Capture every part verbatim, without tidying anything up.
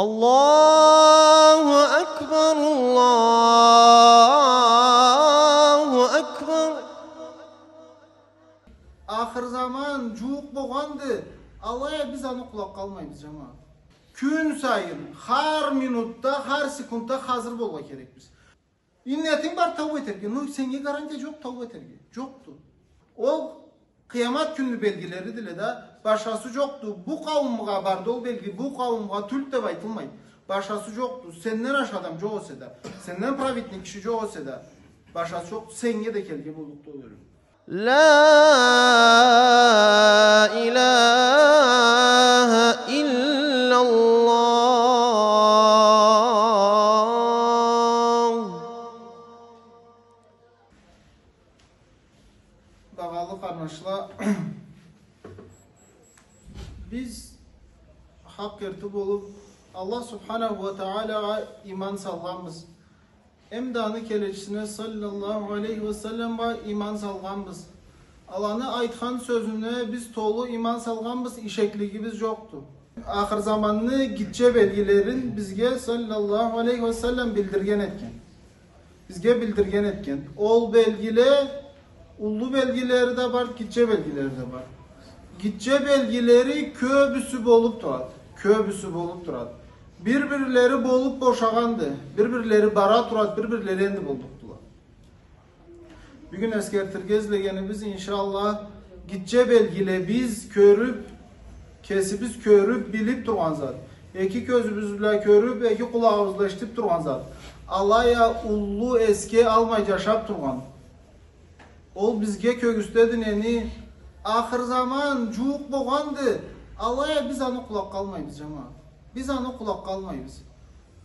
الله أكبر، الله أكبر. Ахыр заман джууукъ болгъанды. Алай а биз аны къулакъгъа алмайбыз, джамагъат. Кюн сайын, хар минутда, хар секундда хазыр болургъа керекбиз. Иннетинг бар тауба этерге, но сеннге гарантия джокъ тауба этерге. Джокъду. Ол къыямат кюнню белгилеридиле да, башхасы джокъду. Бу къауумгъа барды ол белги, бу къауумгъа тюлдю деп айтылмайды. Башхасы джокъду. Сенден ашхы адам джокъ эсе да, сенден праведник киши джокъ эсе да, башхасы джокъду. Сеннге да келирге боллукъду ол ёлюм. لا إله إلا الله. Багъалы къарнашла, биз хакъ керти болуб, Аллах Субханаху уа Таалагъа иман салгъанбыз. Эм да аны келечисине саллаллаху алейхи уа салламгъа иман салгъанбыз. Аланы айтхан сёзюне биз толу иман салгъанбыз, ишеклигибиз джокъду. Ахыр заманны гитче белгилерин бизге саллаллаху алейхи уа саллам билдирген этген. Бизге билдирген этген. Ол белгиле, уллу белгилери да бар, гитче белгилери да бар. Гитче белгилери кёбюсю болуб турады. Кёбюсю болуб турады. Бир-бирлери болуб бошагъанды. Бир-бирлери бара турады, бир-бирлери энди боллукъдула. Бюгюн эсгертирге излегенибиз, иншаллах, гитче белгиле биз кёрюб, кесибиз кёрюб, билиб тургъан зат. Эки кёзюбюз бла кёрюб, эки къулагъыбыз бла эшитиб тургъан зат. Алай а уллу эсге алмай джашаб тургъан. Ол бизге кёргюзтеди нени? Ахыр заман джууукъ болгъанды. Алай а биз аны къулакъгъа алмайбыз, джамагъат. Биз аны къулакъгъа алмайбыз.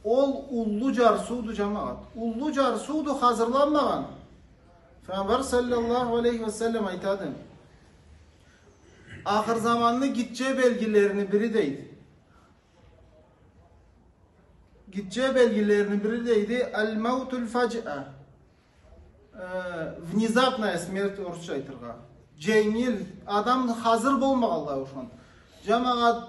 Ол уллу джарсыуду, джамагъат. Уллу джарсыуду, хазырланмагъан. Файгъамбар саллаллаху алейхи уа саллам айтады. Ахыр заманны гитче белгилерини бири, дейди. Гитче белгилерини бири, дейди, الموت الفجأة. Э, внезапная смерть, орусча айтыргъа. Дженгил, адам хазыр болмагъанлай ушан. Джамагъат,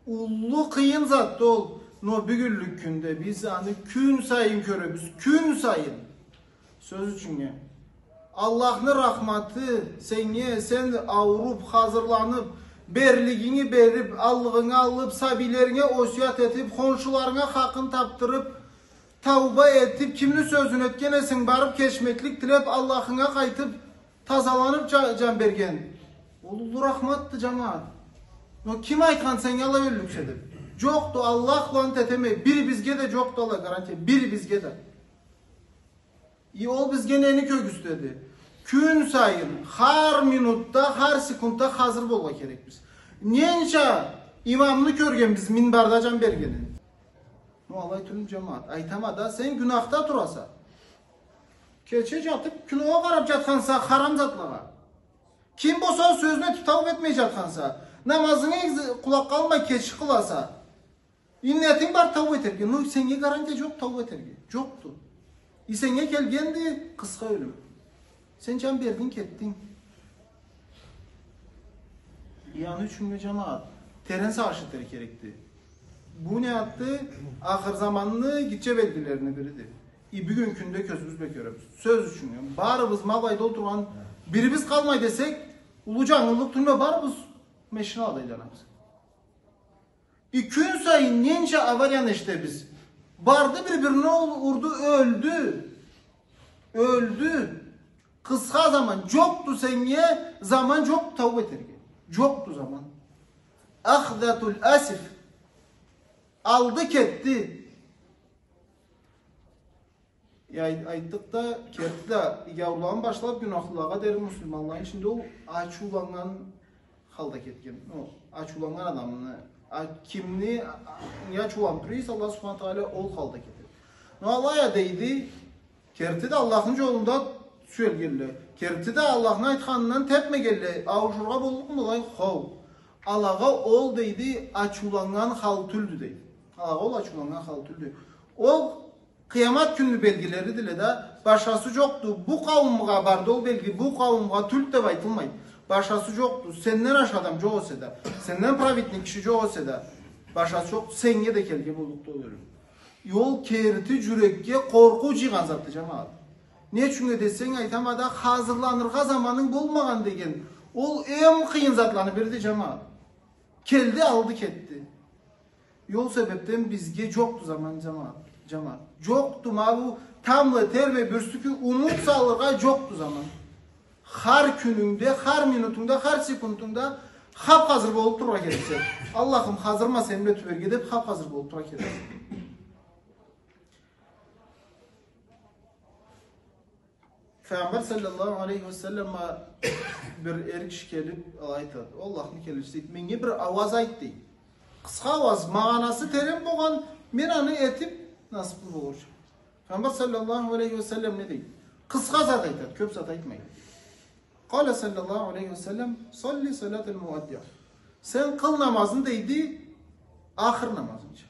уллу къыйын затды ол. Но бюгюнлюк кюнде биз аны кюн сайын кёребиз, кюн сайын. Сёз ючюннге. Аллахны рахматы сеннге, сен ауруб, хазырланыб, берлигинги бериб, аллыгъынгы алыб, сабийлеринге осият этиб, хоншуларынга хакъын табдырыб, тауба этиб, кимни сёзюн этген эсенг, барыб кечмеклик тилеб, Аллахынга къайтыб, тазаланыб джа-, джан берген. Ол уллу рахматды, джамагъат. Но ким айтхан сеннге алай ёллюксе деб? Джокъду, Аллах бла ант этеме, бирибизге да джокъду алай гарантия, бирибизге да. И ол бизге нени кёргюзтеди? Кюн сайын, хар минутда, хар секундда хазыр болургъа керекбиз. Ненча имамны кёргенбиз минбарда джан бергенин? Но алай тюлдю, джамагъат. Айтама да, сен гюнахда тураса. Кече джатыб, киногъа къараб джатханса, харам затлагъа. Ким болса сёзюн этиб, тауба этмей джатханса, намазынгы къулакъгъа алмай, кече къыласа. Иннетинг бар тауба этерге, но сеннге гарантия джокъ тауба этерге. Джокъду. И сеннге келгенди къысха ёлюм. Сен джан бердинг, кетдинг. И аны ючюннге, джамагъат, терен сагъыш этерге керекди. Бу не затды? Ахыр заманны гитче белгилерини бириди. И бюгюн кюнде кёзюбюз бла кёребиз. Сёз ючюннге. Барыбыз ма былайда олтургъан, бирибиз къалмай десек, уллу джангыллыкъ тюлме, барыбыз машинада айланабыз. И кюн сайын ненча аварияны эшитебиз. Барды, бир-бирине ол-, урду, ёлдю. Ёлдю. Къысха заман. Джокъду сеннге заман, джокъду тауба этерге. Джокъду заман. Ахзатул асиф. Алды, кетди. Я, ай-, айтдыкъ да, керти да, гяуурланы башлаб гюнахлылагъа дери муслиманланы ичинде ол ачыуланнган халда кетген. Ол ачыуланнган адамны, а, кимни, а, а, ачыуланыб тура эсе, Аллах Субханаху Тагъала ол халда кетеди. Но алай а дейди, керти да Аллахны джолунда тюшелгенле, керти да Аллахны айтханындан тепмегенле, ауушургъа боллукъму былай? Хоу. Алагъа ол, дейди, ачыуланнган хал тюлдю, дейди. Алагъа ол ачыуланнган хал тюлдю. Ол Къыямат кюнню белгилеридиле да, башхасы джокъду. Бу къауумгъа барды ол белги, бу къауумгъа тюлдю деб айтылмайды. Башхасы джокъду. Сенден ашхы адам джокъ эсе да, сенден праведник киши джокъ эсе да, Башха жокъ, сеннге да келирге боллукъду ол ёлюм. Ол керти жюрекге къоркъуу жыйгъан затды, жамагъат. Не ючюннге десенг, айтама да, хазырланыргъа заманынг болмагъан деген, ол эм къыйын затланы бириди, жамагъат. Келди, алды, кетди. Ол себепден бизге жокъду заман, жамагъат, жамагъат. Жокъду, ма бу тамбла, терме, бюрсюкю умут салыргъа жокъду заман. Хар кюнюнгде, хар минутунгда, хар секундунгда хап-хазыр болуп турургъа керексе. Аллахым, хазырма сен бла тюберге деп, хап-хазыр болуп турургъа керексе. Файгъамбар саллаллаху алейхи ва салламгъа бир эр киши келип, алай айтады: «О Аллахны келечиси, — дейди, — меннге бир ауаз айт, — дейди. — Къысха ауаз, магъанасы терен болгъан, мен аны этип, насыплы болурча». Файгъамбар саллаллаху алейхи ва саллам не дейди? Къысха зат айтады, кёп зат айтмайды. Къала саллаллаху алейхи ва саллам: «Салли салатал муаддиъ». Сен къыл намазын, дейди, ахыр намазынча.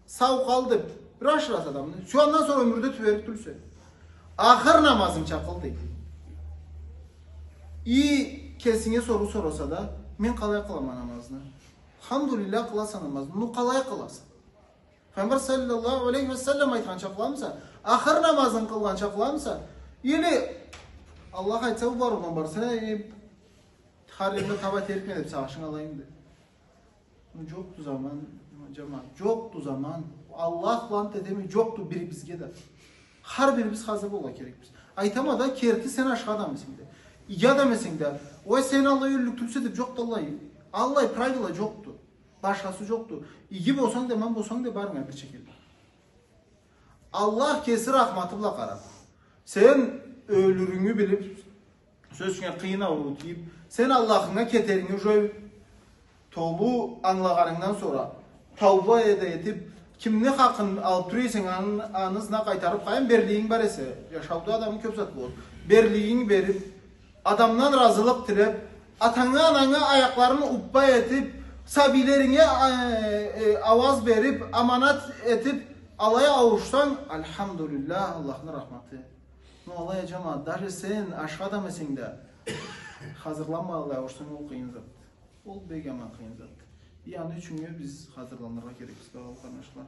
Сау къал деп, бир ашыраса адамны. Шо андан сора ёмюрде тюберик тюлсе. Ахыр намазынча къыл, дейди. И кесинге соруу сораса да, мен къалай къылама намазны? Алхамдулиллах, къыласа намазны. Ну къалай къыласа? Файгъамбар саллаллаху алейхи ва саллам айтханча къыламыса, ахыр намазын къылгъанча къыламыса, или Аллах айтса, бу барыудан барса, э, хар жерде таба терикме деп сагъышынг алайым деп. Жокъду заман, жамагъат, жокъду заман. Аллах лаънат этеми, жокъду бирибизге да. Хар бирибиз хазыр болургъа керекбиз. Айтама да, керти сен ашхы адам эсенг да, иги адам эсенг да, ой, сен аллай ёллюк тюлсе деп жокъду аллай. Аллай правила жокъду. Башхасы жокъду. Иги болсанг да, аман болсанг да, барынга бирча келир. Аллах кеси рахматы бла къарап, сен ёлюрюнгю билип, сёз ючюн, къыйын ауруу тийип, сен Аллахынга кетеринги уже толу ангылагъанынгдан сора, тауба да этип, кимни хакъын алып тура эсенг, аны, аны ызына къайтарып, къайын берлигинг бар эсе, жашауда адамны кёп зат болур, берлигинг берип, адамдан разылыкъ тилеп, атанга, ананга аякъларын уппа этип, сабийлеринге, э, э, ауаз берип, аманат этип, алай ауушсанг, алхамдулиллах, Аллахны рахматы. Ну, алай а, жамагъат, даже сен ашхы адам эсенг да, хазырланмай алай ауушсанг, ол къыйын зат. Ол бек аман къыйын зат. И аны ючюннге биз хазырланыргъа керекбиз, багъалы къарнашла.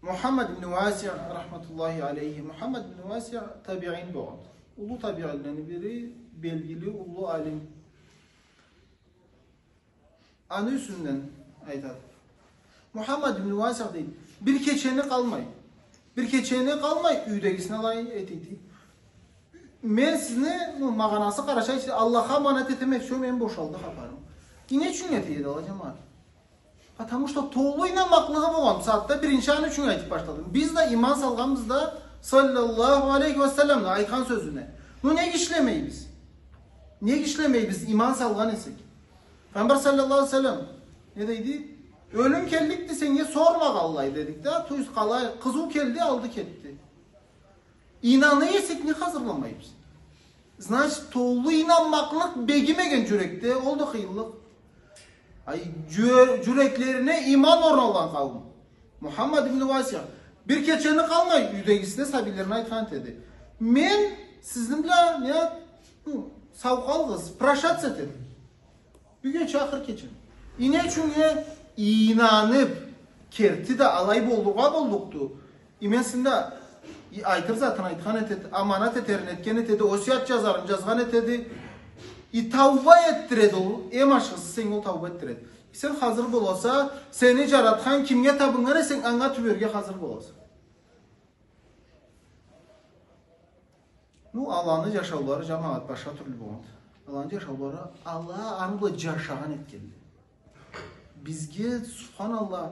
Мухаммад ибн Васиъ, рахматуллахи алейхи. Мухаммад ибн Васиъ табиин болгъан. Уллу табиинлени бири, белгили уллу алим. Аны юсюнден айтады. Мухаммад ибн Васиъ, дейди, бир кечени къалмай, бир кечени къалмай, юйдегисине алай эте эди. Мен сизни, ну, магъанасы, къарачайча, Аллахха аманат этеме, всё, мен бошалды хапарым. И не ючюн эте эди ала, жамагъат? Потому что толу ийнанмакълыгъы болгъан сагъатда биринчи аны ючюн айтып башладым. Биз да иман салгъанбыз да саллаллаху алейхи ва салламны айтхан сёзюне. Ну, нек ишлемейбиз? Нек ишлемейбиз, иман салгъан эсек? Файгъамбар саллаллаху алейхи ва саллам не дейди? Ёлюм келликди, сеннге сормагъанлай, дедик да. То есть, къалай, къызыу келди, алды, кетди. Ийнана эсек, не хазырламайбыз? Значит, толу ийнанмакълыкъ бегимеген жюрекде, ол да къыйынлыкъ. Ай, жю-, жюреклерине иман орналгъан къауум. Мухаммад ибн Васиъ бир кечени къалмай, юйдегисине, сабийлерине айтхан этеди. Мен сизни бла, не, ну, сау къалыгъыз, прощаться этеме. Бюгюн чакъыр кечен. И не ючюннге? Ийнанып, керти да алай болургъа боллукъду. И мен сизни да, и айтыр затын айтхан этеди, аманат этерин этген этеди, осият жазарын жазгъан этеди. И тауба этдиреди ол, эм ашхысы сеннге ол тауба этдиреди. И сен хазыр боласа, сени жаратхан кимге табыннган эсенг, анга тюберге хазыр боласа. Ну, аланы жашаулары, жамагъат, башха тюрлю болгъанды. Аланы жашаулары, ала аны бла жашагъан этгенди. Бизге, субханаллах,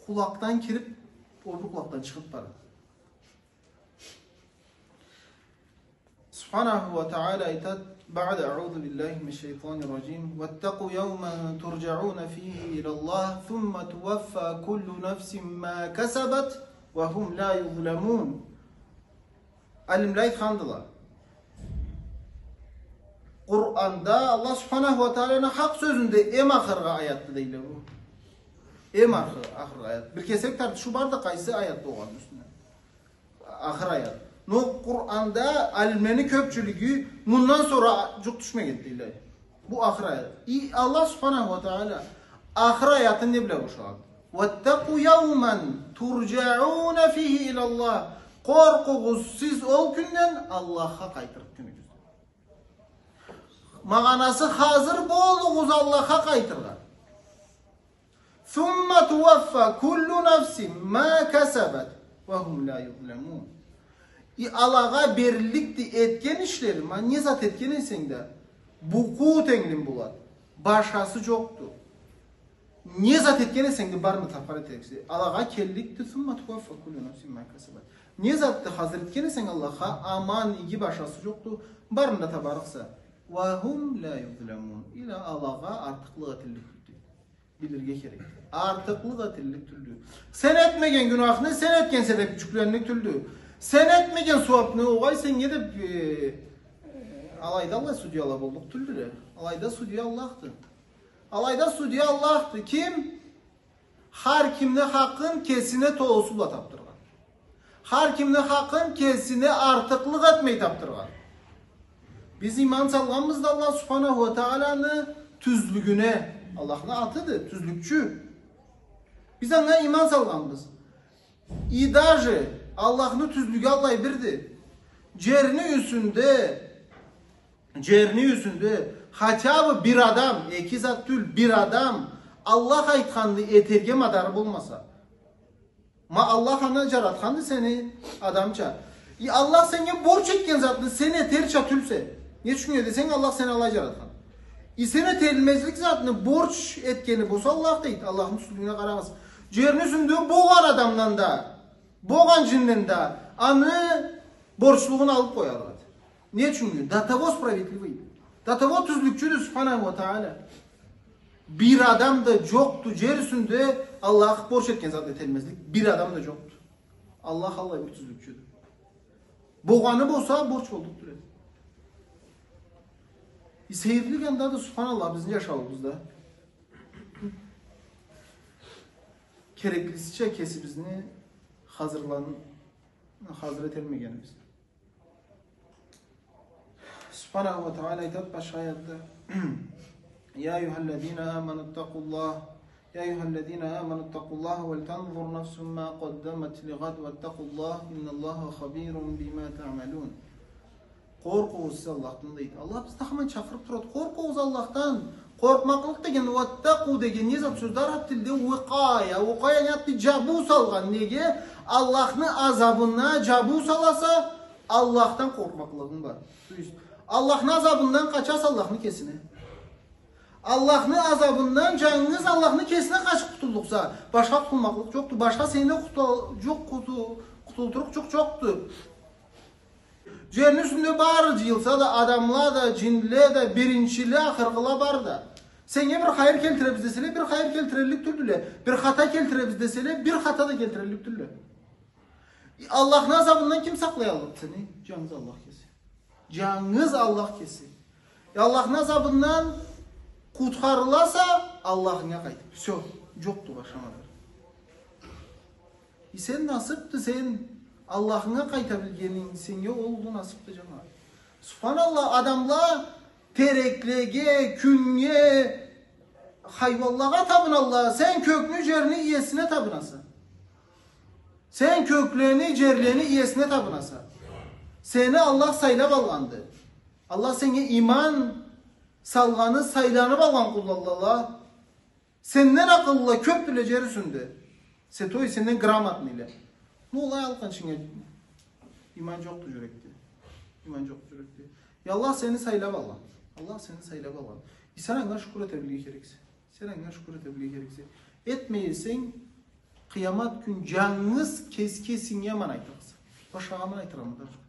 къулакъдан кирип, ол бир къулакъдан чыгъып барады. Субханаху ва Тагъала айтады, بعد أعوذ بالله من الشيطان الرجيم، واتقوا يوما ترجعون فيه إلى الله ثم توفى كل نفس ما كسبت وهم لا يظلمون. Алимле айтхандыла. Къуранда Аллах субханаху ва тагъаланы хакъ сёзюнде эм ахыргъы аятды дейле бу. Эм ахыргъы, ахыргъы аят. Бир кесек тартышыу барды, къайсы аят болгъаны юсюнден. Ахыр аят. Но Къуранда алимлени кёпчюлюгю мындан сора жукъ тюшмегенди дейле. Бу ахыр аят. И Аллах субханаху ва тагъала ахыр аятын не бла бошагъан? «واتقوا يوما ترجعون فيه إلى الله». Къоркъугъуз сиз ол кюнден, Аллахха къайтырыкъ кюнюгюзден. Магъанасы, хазыр болугъуз Аллахха къайтыргъа. «ثم توفى كل نفس ما كسبت وهم لا يظلمون». И алагъа берилликди этген ишлери, ма не зат этген эсенг да, букъу тенглинг болады. Башхасы джокъду. Не зат этген эсенг да, барын да табар этериксе. Алагъа келликди, «ثم توفى كل نفس ما كسبت». Не затды хазыр этген эсенг Аллахха, аман, иги, башхасы джокъду, барын да табарыкъса. «وهم لا يظلمون». Ила алагъа артыкълыкъ этиллик тюлдю. Билирге керек. Артыкълыкъ этиллик тюлдю. Сен этмеген гюнахны сен этгенсе деб джюкленлик тюлдю. Сен этмеген сууабны огъай сеннге деб, э, алайда аллай судьяла боллукъ тюлдюле. Алайда судья Аллахды. Алайда судья Аллахды. Ким? Хар кимни хакъын кесине толусу бла табдыргъан. Хар кимни хакъын кесине артыкълыкъ этмей табдыргъан. Биз иман салгъанбыз да Аллах субханаху ва тагъаланы тюзлюгюне. Аллахны атыды, тюзлюкчю. Биз анга иман салгъанбыз. И даже Аллахны тюзлюгю аллай бирди. Джерни юсюнде Джерни юсюнде хотя бы бир адам, эки зат тюл, бир адам Аллах айтханны этерге мадары болмаса. Ма Аллах аны джаратханды сени адамча. И Аллах сеннге борч этген затны сен этерча тюлсе. Не ючюн десенг, Аллах сени алай джаратхан. И сен этелмезлик затны борч этгени болса Аллах, дейди. Аллахны тюзлюгюне къарагъыз. Джерни юсюнде болгъан адамдан да, болгъан джинден да аны борчлугъун алыб къоярыкъды. Не ючюн? До того справедливый. До того тюзлюкчюдю, субханаху ва тагъала. Бир адам да джокъду джер юсюнде Аллах борч этген затны этелмезлик. Бир адам да джокъду. Аллах аллай бир тюзлюкчюдю. Болгъаны болса, борч боллукъ тюл эди. И сейирлик андады, субханаллах, бизни джашауубузда. Кереклисича кесибизни хазырлан-, хазыр этелмегенибиз. Субханаху ва тагъала айтады башха аятда: «يا أيها الذين آمنوا اتقوا الله، يا أيها الذين آمنوا اتقوا الله ولتنظر نفس ما قدمت لغد واتقوا الله إن الله خبير بما تعملون». Къоркъугъуз сиз Аллахдан, дейди. Аллах бизни хаман чакъырыб турады. Къоркъугъуз Аллахдан. Къоркъмакълыкъ деген, «واتقوا» деген не зат сёздю? Араб тилде уикъая. Уикъая не затды? Джабыу салгъан. Неге? Аллахны азабына джабыу саласа, Аллахдан къоркъмакълыгъынг бар. То есть, Аллахны азабындан къачаса Аллахны кесине. Аллахны азабындан джангыз Аллахны кесине къачыб къутуллукъса, башха къутулмакълыкъ джокъду. Башха сени къутул-, джокъ, къуту-, къутултурукъ джукъ джокъду. Джерни юсюнде бары джыйылса да, адамла да, джинле да, биринчиле, ахыргъыла бары да, сеннге бир хайыр келтиребиз деселе, бир хайыр келтиреллик тюлдюле. Бир хата келтиребиз деселе, бир хата да келтиреллик тюлдюле. Аллахны азабындан ким сакълаяллыкъды сени? Джангыз Аллах кеси. Джангыз Аллах кеси. Аллахны азабындан къутхарыласа, Аллахынга къайтыб. Всё, джокъду башха мадар. И сен насыбды, сен Аллахынга къайта билгенинг, сеннге ол уллу насыбды, джамагъат. Субханаллах, адамла тереклеге, кюннге, хайуанлагъа табыналла, сен кёкню, джерни иесине табынаса. Сен кёклени, джерлени иесине табынаса. Сени Аллах сайлаб алгъанды. Аллах сеннге иман салгъаны, сайланыб алгъан къуллалла. Сенден акъыллыла кёбдюле джер юсюнде. Се-, то есть сенден грамотныйле. Ну, олай алкъынчынга иман джокъду джюрекде. Иман джокъду джюрекде. Я Аллах сени сайлаб алгъан. Аллах сени сайлаб алгъан. И сен анга шукур эте билирге керексе. Сен анга шукур эте билирге керексе. Этмей эсенг, къыямат кюн джангыз кес-, кесинге аман айтырыкъса. Башхагъа аман айтыргъа мадар джокъду.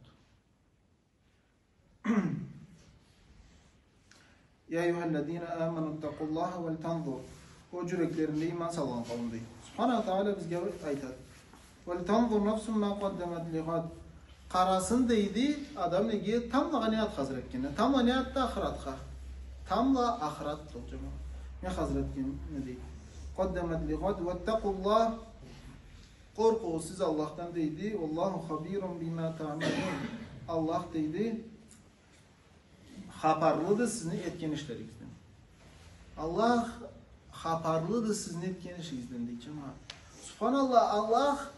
يا أيها الذين آمنوا اتقوا الله ولتنظر. О джюреклеринде иман салгъан къауум, дейди. Субханаху Тагъала бизге айтады. ولتنظر نفس ما قدمت لغد. Къарасын, дейди, адам неге, тамблагъа не зат хазыр этгенине. Тамбла не затды? Ахыратха. Тамбла ахыратды ол, джамагъат. Не хазыр этгенине, дейди. قدمت لغد واتقوا الله. Къоркъугъуз сиз Аллахдан, дейди. والله خبير بما تعملون. Аллах, дейди, хапарлыды сизни этген ишлеригизден. Аллах хапарлыды сизни этген ишигизден, дейди, джамагъат. Субханаллах, Аллах,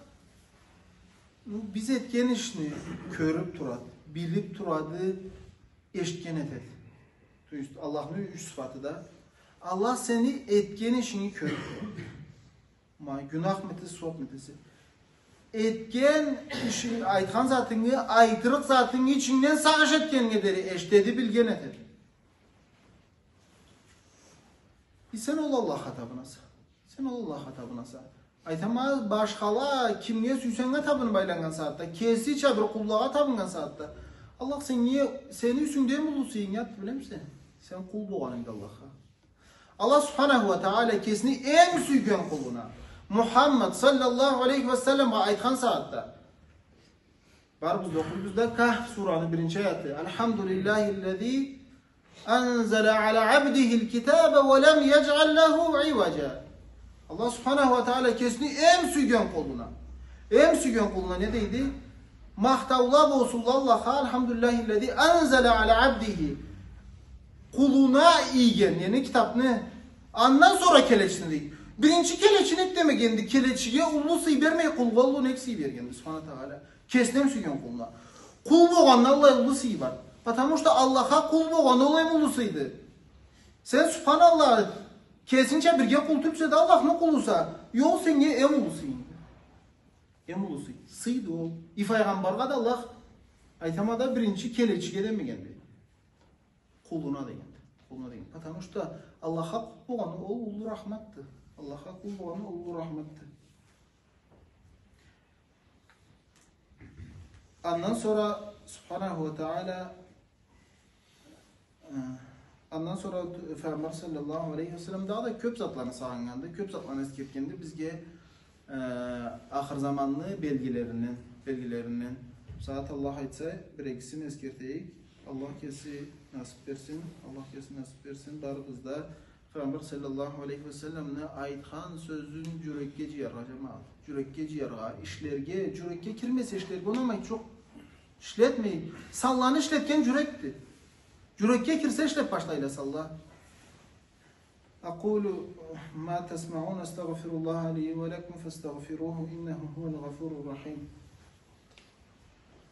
ну, биз этген ишни кёрюп турады, билип турады, эшитген этеди. То есть Аллахны юч сыфаты да. Аллах сени этген ишинги кёрюп турады. Ма, гюнахмы этесе, сууапмы этесе. Этген ишинги, айтхан затынгы, айтырыкъ затынгы ичингден сагъыш этгенинге дери эшитеди, билген этеди. И сен ол Аллахха табынаса. Сен ол Аллахха табынаса. Айтама, башхала, кимге сюйсенг да табынып айланнган сагъатда, кесича бир къуллагъа табыннган сагъатда, Аллах сеннге, сени юсюнгден уллу сыйынг ятды, билемисе? Сен къул болгъанынгда Аллахха. Аллах субханаху ва тагъала кесини эм сюйген къулуна, Мухаммад саллаллаху алейхи ва салламгъа айтхан сагъатда, барыбыз да окъуйбуз да, Кахф сураны биринчи аяты: «Альхамдулиллахи ллязи анзала аля абдихи ль-китаба ва лям яджъаль лаху иваджа». Аллах субханаху ва тагъала кесини эм сюйген къулуна, эм сюйген къулуна не дейди? Махтаула болсунла Аллахха, «Альхамдулиллахи ллязи анзала аля абдихи». Къулуна ийген, яни китапны, андан сора келечисине дейди. Биринчи келечи не демегенди? Келечиге уллу сый бермей, къулгъа уллу нек сый бергенди Субхана Тагъала? Кесине эм сюйген къулуна. Къул болгъанны аллай уллу сыйы бар. Потому что Аллахха къул болгъан ол эм уллу сыйды. Сен, субханаллах, кесингча бирге къул тюлсе да, Аллахны къулуса, ол сеннге эм уллу сыйынг. Эм уллу сый. Сыйды ол. И файгъамбаргъа да Аллах, айтама да, биринчи келечиге демегенди. Къулуна дегенди. Къулуна деген. Потому что Аллахха къул болгъаны ол уллу рахматды. Аллахха къул болгъаны ол уллу рахматды. Андан сора Субханаху ва Тагъала, э, андан сора Файгъамбар саллаллаху алейхи ва саллам дагъыда кёп затланы сагъыннганды, кёп затланы эсгертгенди бизге, э, ахыр заманны белгилеринден, белгилеринден. Бусагъат Аллах айтса, бир-экисин эсгертейик. Аллах кеси насып берсин, Аллах кеси насып берсин. Барыбыз да Файгъамбар саллаллаху алейхи ва салламны айтхан сёзюн джюрекге джыяргъа, джамагъат. Джюрекге джыяргъа, ишлерге, джюрекге кирмесе, ишлерге унамайды, джокъ. Ишлетмей. Санланы ишлетген джюрекди. Джюрекге кирсе, ишлеп башлайла санла. أقول ما تسمعون، أستغفر الله لي ولكم فاستغفروه إنه هو الغفور الرحيم.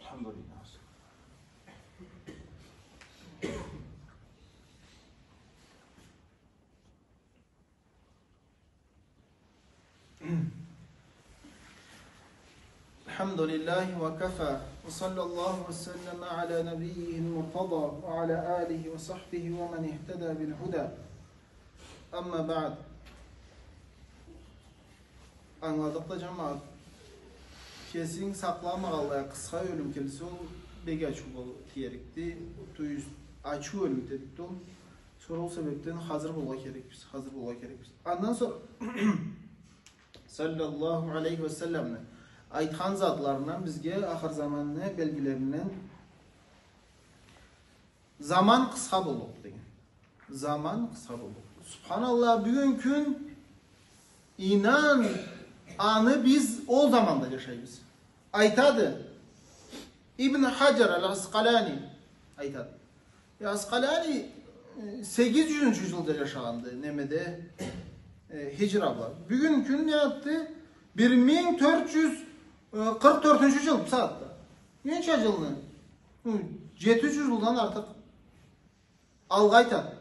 الحمد لله. الحمد لله وكفى، وصلى الله وسلم على نبيه المرتضى، وعلى آله وصحبه ومن اهتدى بالهدى. أما بعد. Ангыладыкъ да, джамагъат, кесинг сакъламагъанлай къысха ёлюм келсе, ол бек ачыу бол-, тиерикди. То есть, ачыу ёлюм тиерикди ол. Сора ол себепден хазыр болургъа керекбиз, хазыр болургъа керекбиз. Андан сора саллаллаху алейхи ва салламны айтхан затларындан бизге ахыр заманны белгилеринден заман къысха боллукъду деген. Заман къысха боллукъду. Субханаллах, бюгюн кюн, ийнан, аны биз ол заманда джашайбыз. Айтады Ибн Хаджар аль-Аскъалани, айтады. Э, Аскъалани, э, сегиз джюзюнчю джылда джашагъанды, немеде, э, хиджра бла. Бюгюн кюн не затды? Бир минг тёрт джюз, э, къыркъ тёртюнчю джыл бусагъатда. Ненча джылны? Хы, джети джюз джылдан артыкъ алгъа айтады.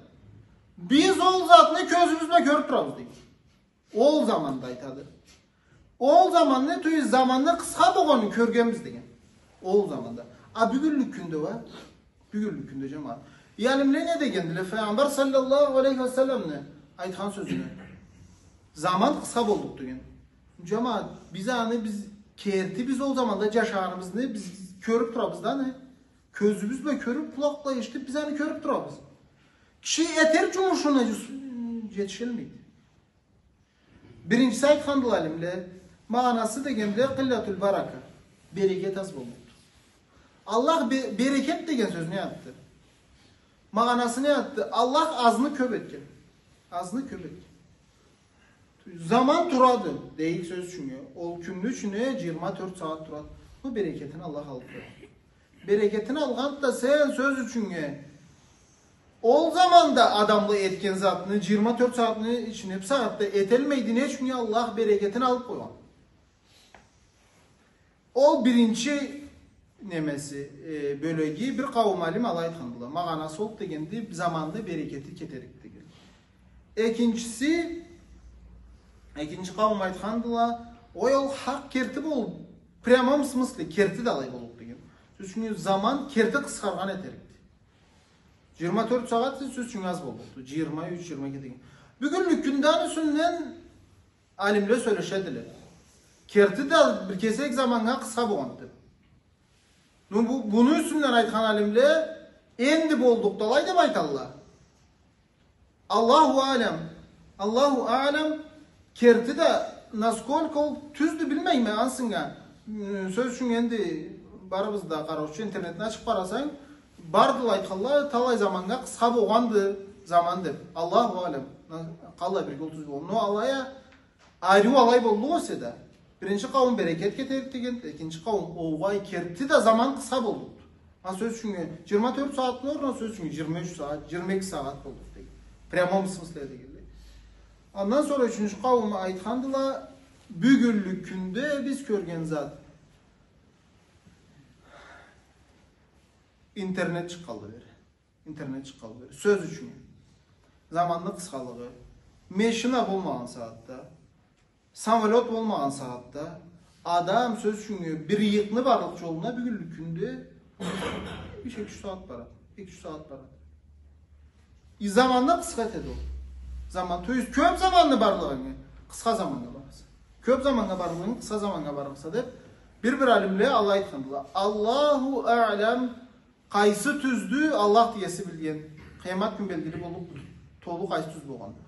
Биз ол затны кёзюбюз бла кёрюп турабыз, дейди. Ол заманда айтады. Ол заманны, то есть заманны къысха болгъанын кёргенбиз деген. Ол заманда. А бюгюнлюк кюнде уа? Бюгюнлюк кюнде, джамагъат. Алимле не дегендиле Файгъамбар саллаллаху алейхи ва салламны айтхан сёзюне? Заман къысха боллукъду деген. Джамагъат, биз аны, биз керти, биз ол заманда джашагъаныбызны биз кёрюп турабыз да аны. Кёзюбюз бла кёрюп, къулакъ бла эшитип, биз аны кёрюп турабыз. Киши этер джумушуна джус-, джетишелмейди. Биринчиси, айтхандыла алимле, магъанасы дегенде къиллатуль барака, берекет аз болмакъды. Аллах бе-, берекет деген сёз не затды? Магъанасы не затды? Аллах азны кёп этген. Азны кёп этген. Заман турады, дейик, сёз ючюннге. Ол кюнню ичине джыйырма тёрт сагъат турады. Бу берекетин Аллах алып турады. Берекетин алгъанды да сен, сёз ючюннге, Ол заманда адамла этген затны джыйырма тёрт сагъатны ичинде бир сагъатда эталмайды, не ючюн? Аллах берекетин алыб къойгъан. Ол биринчи немеси, э, бёлеги. Бир къауум алим алай айтхандыла. Магъанасы ол дегенди, заманны берекети кетерик деген. Экинчиси, экинчи къауум айтхандыла, ой, ол хакъ керти болур, прямом смысле керти да алай болур деген. Сёз ючюн, заман керти къысхаргъан этерикди. Джыйырма тёрт сагъат, сёз ючюн, аз боллукъду. Джыйырма юч, джыйырма эки деген. Бюгюнлюк кюнде аны юсюнден алимле сёлешедиле. Керти да бир кесек заманнга къысха болгъанды деб. Ну, бу, муну юсюнден айтхан алимле, энди болдукъ да алай деб айталла. Аллаху алям. Аллаху алям, керти да, насколько ол тюздю, билмейме, ансы а. М, сёз ючюн, энди барыбыз да къараучу, интернетни ачыб къарасанг, бардыла айтханла, талай заманнга къысха болгъанды заман деб. Аллаху алям. На-, къаллай бирге ол тюз болгъан. Но алай а, ариу алай боллукъ эсе да. Биринчи къауум берекет кетерик деген, экинчи къауум, огъай, керти да заман къысха боллукъду. А, сёз ючюн, джыйырма тёрт сагъатны орнуна, сёз ючюн, джыйырма юч сагъат, джыйырма эки сагъат боллукъ деген. Прямом смысле дегенлей. Андан сора ючюнчю къауум айтхандыла, бюгюнлюк кюнде биз кёрген зат. Интернет чыкъгъанлы бери. Интернет чыкъгъанлы бери. Сёз ючюн. Заманны къысхалыгъы. Машина болмагъан сагъатда, самолёт болмагъан сагъатда, адам, сёз ючюн, бир ыйыкъны барлыкъ джолуна бюгюнлюк кюнде бир эки-юч сагъат барады. Эки-юч сагъат барады. И заманны къысха этеди ол. Заман, то есть, кёб заманны барлыгъынгы къысха заманнга бараса. Кёб заманнга барлыгъынгы къысха заманнга бараса деб, бир-бир алимле алай айтхандыла. Аллаху алям, къайсы тюздю, Аллах тиеси билген. Къыямат кюн белгили боллукъ, толу къайсы тюз болгъанды.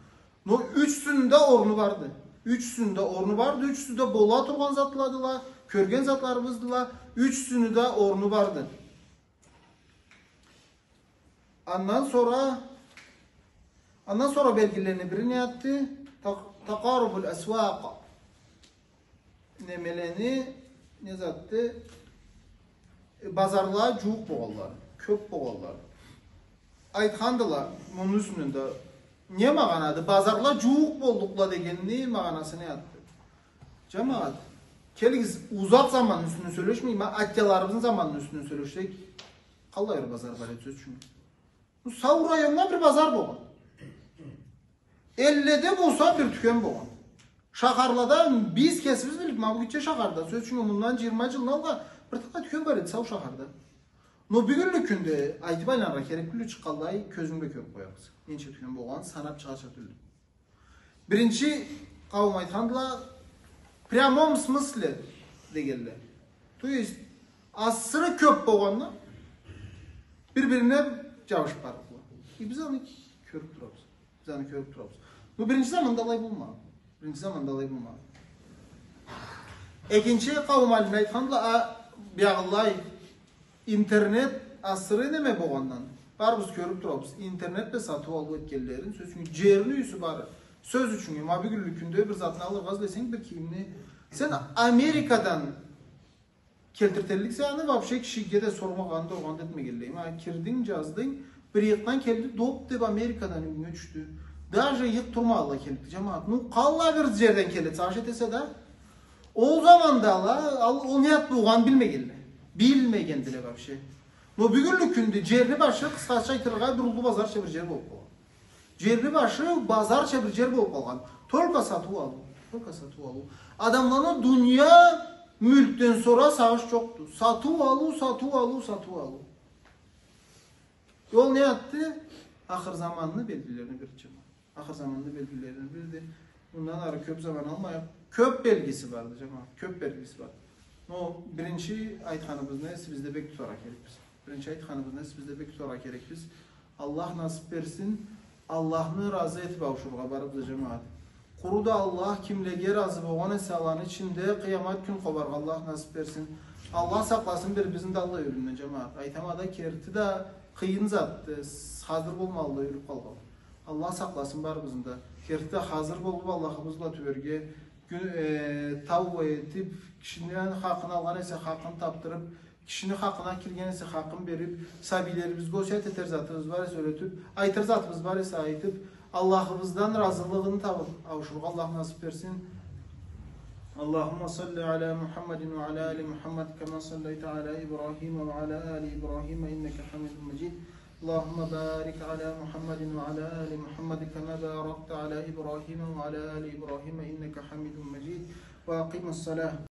Но ючюсюню да орну барды. Ючюсюню да орну барды, ючюсю да бола тургъан затладыла, кёрген затларыбыздыла, ючюсюню да орну барды. Андан сора, андан сора белгилени бири не затды? Так-, такъарубул асвакъ. Немелени, не затды? Э, базарла джууукъ болгъанла, кёб болгъанла. Айтхандыла, муну юсюнден да, не магъанады? Базарла джууукъ боллукъла дегенни магъанасы не затды? Джамагъат, келигиз, узакъ заманны юсюнден сёлешмейим, ма аттяларыбызны заманны юсюнден сёлешсек, къаллай бир базар бар эди, сёз ючюн. Бу Сау районда бир базар болгъан. Элледе болса бир тюкен болгъан. Шахарлада биз кесибиз билдик, ма бу гитче шахарда. Сёз ючюн, мындан джыйырма джылдан алгъа бир тюкен бар эди Сау шахарда. Но бюгюнлюк кюнде айтыб айланыргъа керек тюлдю, чыкъгъанлай кёзюнг бла кёрюб къоярса. Ненча тюкен болгъанын санаб чыгъарча тюлдю. Биринчи къауум айтхандыла, прямом смысле дегенле. То есть, асыры кёб болгъанда, бир-бирине джабышыб бардыла. Э, биз аны кёрюб турабыз. Биз аны кёрюб турабыз. Бу биринчи заманда алай болмагъан. Биринчи заманда алай болмагъан. Экинчи къауум алимле айтхандыла, а, биягъылай, интернет асыры неме болгъандан, барыбыз кёрюб турабыз, интернет бла сатыу-алыу этгенлерин, сёз ючюн, джерни юйюсю бары. Сёз ючюн, ма бюгюнлюк кюнде бир затны алыргъа излесенг, бир кийимни, сен Америкадан келтиртелликсе, аны вообще кишиге да сормагъан да, ургъан да этмегенлей. Ма кирдинг, джаздынг, бир ыйыкъдан келди, доп деб Америкадан юйюнге тюшдю. Даже ыйыкъ турмай алай келди, джамагъат. Ну, къаллай бир джерден келеди, сагъыш этесе да. Ол заманда ала, ал, ол не зат болгъанын билмегенле. Билмегендиле вообще. Но бюгюнлюк кюнде джерни башы, къысхача айтыргъа, бир уллу базарча бир джер болуб къалгъан. Джерни башы базарча бир джер болуб къалгъан. Только сатыу-алыу, только сатыу-алыу. Адамланы дуния мюлкден сора сагъыш джокъду. Сатыу-алыу, сатыу-алыу, сатыу-алыу. Ол не затды? Ахыр заманны белгилерини бири, джамагъат. Ахыр заманны белгилерини бириди. Мындан ары кёб заман алмайыкъ. Кёб белгиси барды, джамагъат. Кёб белгиси барды. Но биринчи айтханыбызны эсибизде бек тутаргъа керекбиз. Биринчи айтханыбызны эсибизде бек тутаргъа керекбиз. Аллах насыб берсин. Аллахны разы этиб ауушургъа барыбыз да, джамагъат. Къуру да Аллах кимлеге разы болгъан эсе, аланы ичинде къыямат кюн къобаргъа Аллах насыб берсин. Аллах сакъласын бир бизни да аллай ёлюмден, джамагъат. Айтама да, керти да къыйын затды, хазыр болмай аллай ёлюб къалгъан. Аллах сакъласын барыбызны да. Керти да хазыр болуб, Аллахыбыз бла тюберге, кю-, э, тауба этиб, кишини хакъын алгъан эсе, хакъын табдырыб, Кишини хакъына кирген эсе хакъын берип, сабийлерибизге осият этер затыбыз бар эсе юретип, айтыр затыбыз бар эсе айтып, Аллахыбыздан разылыгъын табып ауушургъа Аллах насып берсин. اللهم صل على محمد وعلى آل محمد كما صليت على إبراهيم وعلى آل إبراهيم إنك حميد مجيد. اللهم بارك على محمد وعلى آل محمد كما باركت على إبراهيم وعلى آل إبراهيم إنك حميد مجيد. وأقم الصلاة.